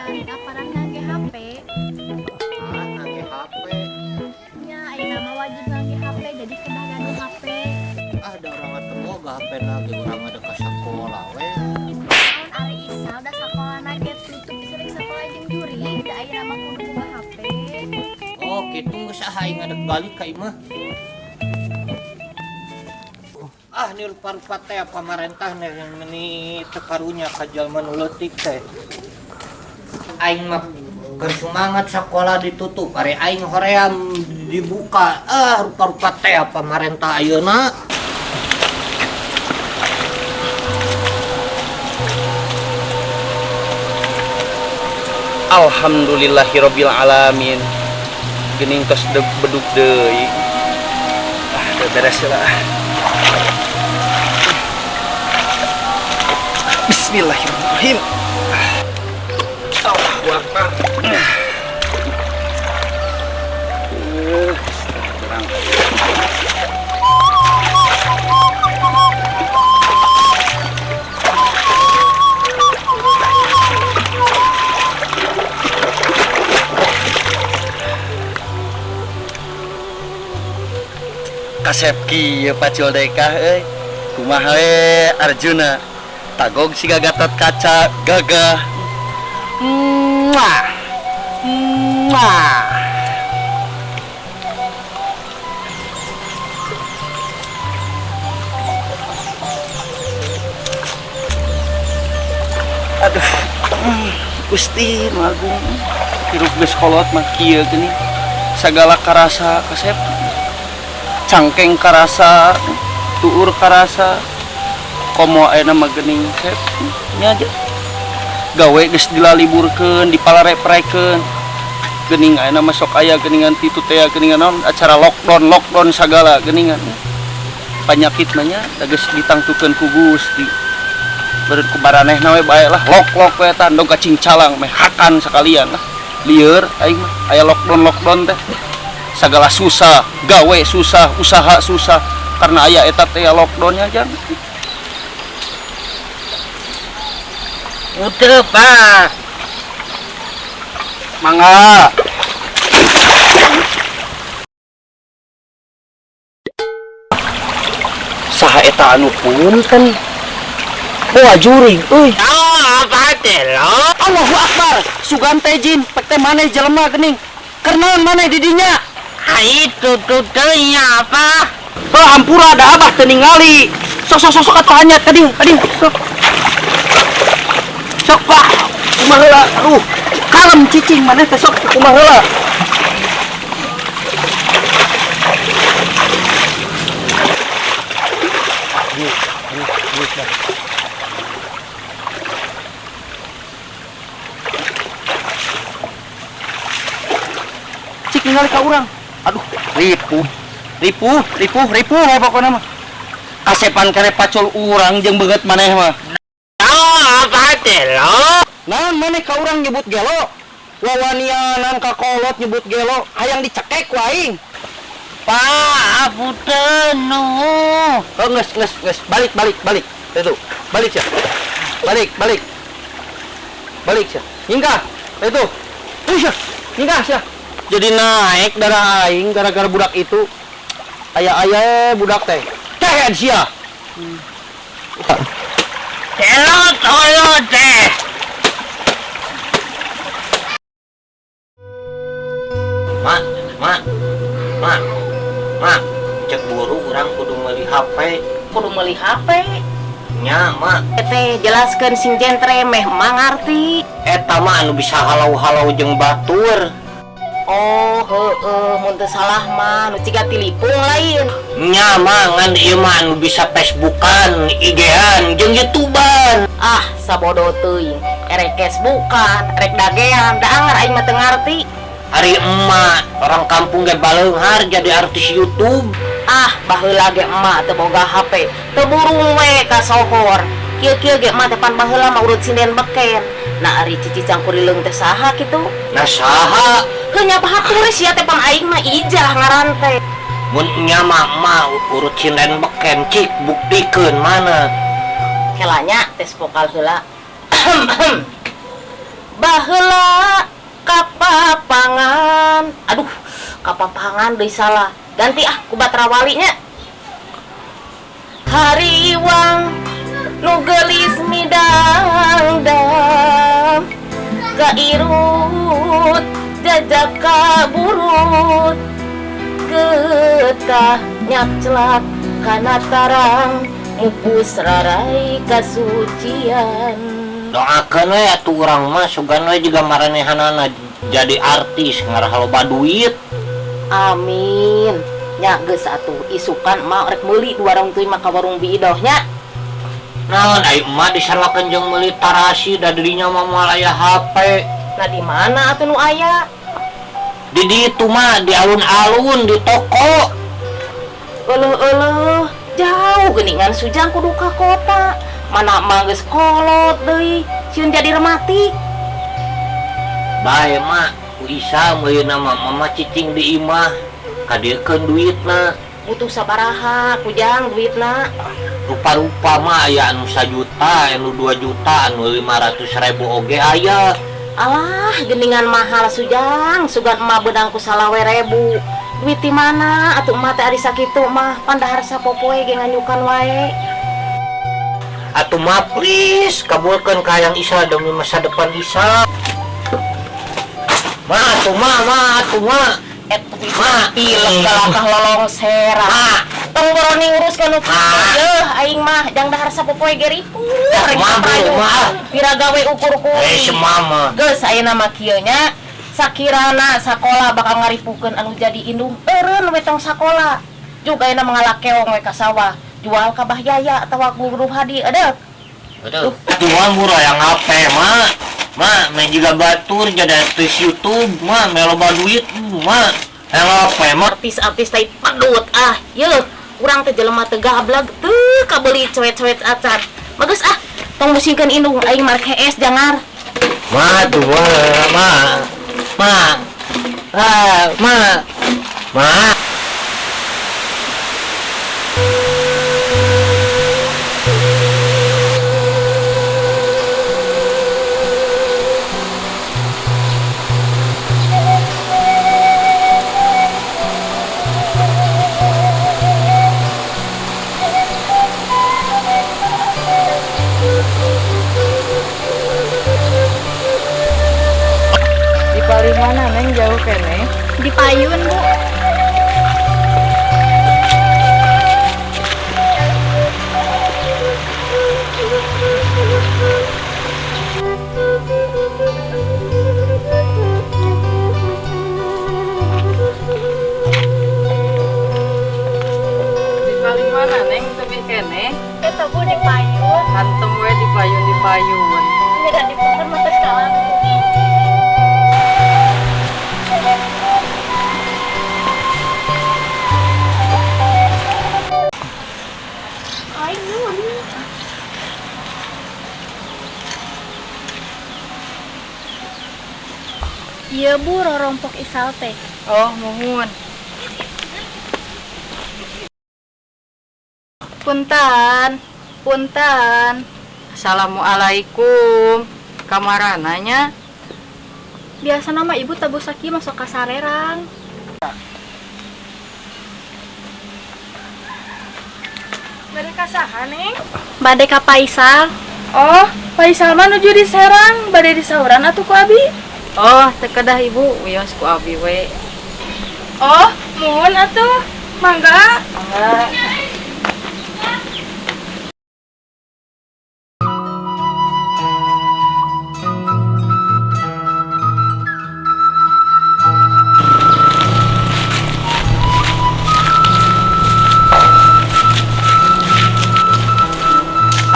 Pamarentah parang ngangge HP. Ah, ngangge HP. Nya ayeuna mah wajib ngangge HP jadi kedah gaduh HP. Ah, da urang mah teu boga HP na ge, urang mah ka sakola we. Naon ari Isa udah sakolana ge tutup sering sakola jeung jurig, da ayeuna mah kudu boga HP. Oh, kitu geus ah aing ngadeg balik ka imah. Ah, ni rupa-rupa teh pamarentah nih yang meni teu karunya ka jalma nu leutik teh. Aing mah keur semangat sekolah ditutup, ari aing hoream dibuka. Ah, rupa-rupa teh pamarentah ayeuna. Alhamdulillahirabbil alamin. Geuning tos beduk deui. Ah, teu beres lah. Bismillahirrahmanirrahim. Allahu akbar. Kurang. Kasep kieu pacul dekah euy. Kumaha we Arjuna? Tagog siga Gatot Kaca gagah. Muah. Muah. Aduh, Gusti nu agung. Hirup geus kolot mah kieu geuning. Sagala karasa kasep. Cangkeng karasa, tuur karasa. Komo ayeuna mah geuning sep. Nya aja. Gawe geus dilaliburkeun, dipalareprekeun. Geuning ayeuna mah sok aya geuningan titu teh geuningan naon acara lockdown, lockdown sagala geuningan. Panyakit mah nya da geus ditangtukeun ku Gusti. Beureun ku baranehna we bae lah, lok-lok we tandog ka cingcalang meh hakan sakalian lah. Lieur aing mah aya lockdown-lockdown teh. Sagala susah, gawe susah, usaha susah karena aya eta teh lockdownnya jang. Udah, Pak. Mangga. Saha eta anu punten? Oh, jurig euy. Ah, apa teh lo? Allahu Akbar. Sugan teh jin, pek teh maneh jelema geuning. Keur naon maneh di dinya? Ah, itu tutulnya apa? Oh, hampura da abah teu ningali. Sok sok sok sok atuh hanyat ka dieu, ka dieu. Sok. Sok, Pak. Kumaha heula? Aduh, kalem cicing maneh teh sok kumaha heula. Cik ningali ka urang. Aduh, ripuh. Ripuh, ripuh, ripuh we pokona mah. Kasepan kare pacul urang jeung beungeut maneh mah. Ah, apa teh lo? Naon maneh ka urang nyebut gelo? Wawanianan ka kolot nyebut gelo, hayang dicekek ku aing. Pak, apunten nu. Oh, geus, geus, geus, balik, balik, balik. Itu, balik sia. Balik, balik. Balik sia. Nyingkah. Itu. Ih, sia. Nyingkah sia. Jadi naik darah aing gara-gara budak itu. Aya-aya budak teh. Teh sia. Gelo toyo teh. Mak, mak, mak, mak, cek buru urang kudu meuli HP. Kudu meuli HP. Nya, mak. Teh jelaskeun sing jentre meh mangarti. Eta mah anu bisa halau-halau jeung batur. Oh, heeh, mun teu salah mah nu ciga tilipung lain. Nya mah ngan ieu mah anu bisa Facebookan, IG-an, jeung YouTubean. Ah, sabodo teuing. Erek Facebookan, erek dagean, da anger aing mah teu ngarti. Ari emak, orang kampung ge baleunghar jadi artis YouTube. Ah, baheula ge emak teu boga HP, teu burung we ka sohor. Kieu-kieu ge emak teh pan baheula mah urut sinden beken. Nah, ari cici cangkurileung teh saha kitu? Nah, saha? Heuh nya bahatur sia teh pan aing mah ijah ngaran teh. Mun nya mah emak urut sinden beken, cik buktikeun mana? Kelanya tes vokal heula. Baheula kapapangan. Aduh, kapapangan deui salah. Ganti ah ku Batrawali nya. Hariwang nu geulis midangdam kairut jajak kaburut getah nyakcelak kana tarang mupus rarai kasucian. Doakeun we atuh urang mah sugan we jiga maranehanana jadi artis ngarah loba duit. Amin. Nya geus atuh isukan emak rek meuli 2 warung teuing mah ka warung Bi Idoh nya. Naon ai emak disalakeun jeung meuli tarasi da dirinya mah moal aya HP. Nah di mana atuh nu aya? Di ditu mah di alun-alun di toko. Euleuh-euleuh jauh geuningan Sujang kudu ka kota. Mana emak geus kolot deui sieun jadi rematik. Bae mak ku Isa meulina mah mama cicing di imah kadiekeun duitna. Butuh sabaraha Kujang duitna? Rupa-rupa mah aya anu 1 juta, anu 2 juta, anu 500.000 oge aya. Alah, geningan mahal Sujang, sugan emak beunang ku 25.000. Duit ti mana atuh emak teh ari sakitu mah pandahar sapopoe ge nganyukan wae. Atuh mah please kabulkeun ka hayang Isa demi masa depan Isa. Ma atuh ma, ma atuh ma. Eta pilek galakah lolongseran. Tong boroni ngurus ka nu kitu yeuh aing mah jang dahar sapopoe ge ripuh. Ma bu, ma. Pira gawe ukur kuring. Semama. Geus ayeuna mah kieu nya. Sakirana sakola bakal ngaripukeun anu jadi indung eureun we tong sakola. Juga ayeuna mengalak keong we ka sawah, jual ka Bah Yaya atawa Guru Hadi edek. Aduh, tuan murah yang HP ma. Ma, main juga batur jadi artis YouTube, ma, melo duit, ma. Yang HP ma. Artis-artis tai pedut ah, yeuh, urang teh jelema teu gableg teu kabeli cewek-cewek acan. Bagus ah, tong musingkeun indung aing mah rek hees jangar. Ma, tuh ma, ma. Ma. Ah, ma. Ma. Di paling mana Neng jauh kene? Di payun, Bu. Di paling mana Neng tebih kene? Eta Bu di payun. Hantem we di payun di payun. Nya di pohon mah geus kalah. Iya Bu, rorompok Isal teh. Oh, muhun. Punten, punten. Assalamualaikum. Kamarananya? Biasa nama ibu tabu saki masuk ke Sarerang. Bade ka saha, Neng? Bade ka Paisal. Oh, Paisal mah nuju di Serang, bade di sauran atuh ku abi. Oh, teu kedah ibu, wios ku abi we. Oh, muhun atuh. Mangga. Mangga.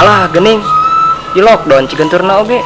Alah gening, di lockdown Cigenturna oge.